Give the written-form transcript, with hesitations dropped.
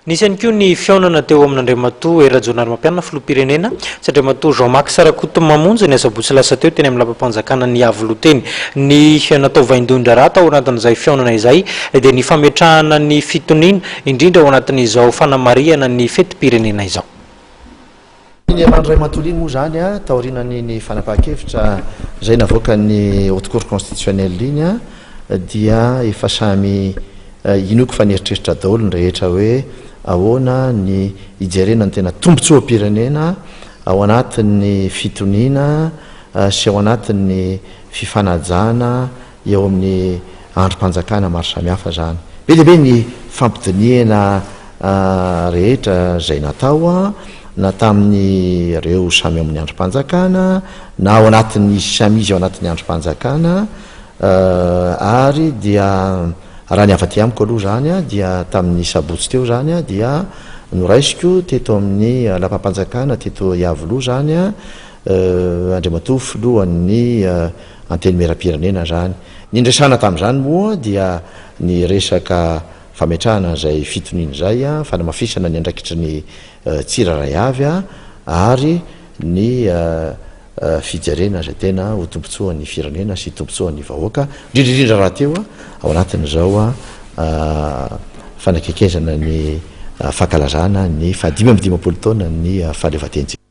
Nisy ihany koa ny fihaonana teo amin'Andriamatoa Hery Rajaonarimampianina Filoham-pirenena sy Andriamatoa Jean Max Rakotomamonjy ny asabotsy lasa teo teny amin'ny lapam-panjakana Iavoloha teny. Ny natao vaindohan-draharaha tao anatin'izay fihaonana izay dia ny fametrahana ny fitoniana, indrindra ao anatin'izao fanamarihana ny fetim-pirenena izao. Ny herinandro iray manontolo iny moa izany, taorianan'iny fanapahan-kevitra izay navoakan'ny Haute Cour Constitutionnelle iny dia efa samy inoako fa nieritreritra daholo ny rehetra hoe ahoana ny hijerena ny tena tombontsoam-pirenena ao anatin'ny fitoniana sy ao anatin'ny fifanajana eo amin'ny andrim-panjakana maro samihafa izany. Be dia be ny fampidinihana rehetra izay natao na tamin'ireo samy ao amin'ny andrim-panjakana na ao anatin'ny izy samy izy ao anatin'ny andrim-panjakana ary dia raha ny avy aty amiko aloha izany dia tamin'ny sabotsy teo izany dia noraisiko teto amin'ny lapam-panjakana teto Iavoloha izany Andriamatoa filohan'ny Antenimierampirenena izany. Ny niresahana tamin'izany moa dia ny resaka fametrahana an'izay fitoniana izay, fanamafisana ny andraikitry ny tsirairay avy ary ny fijerena izay tena ho tombontsoan'ny firenena sy tombontsoan'ny vahoaka, indrindra indrindra rahateo ao anatin'izao fanakekezana ny fankalazana ny fahadimy amby dimampolo taonan'ny fahaleovantentsika.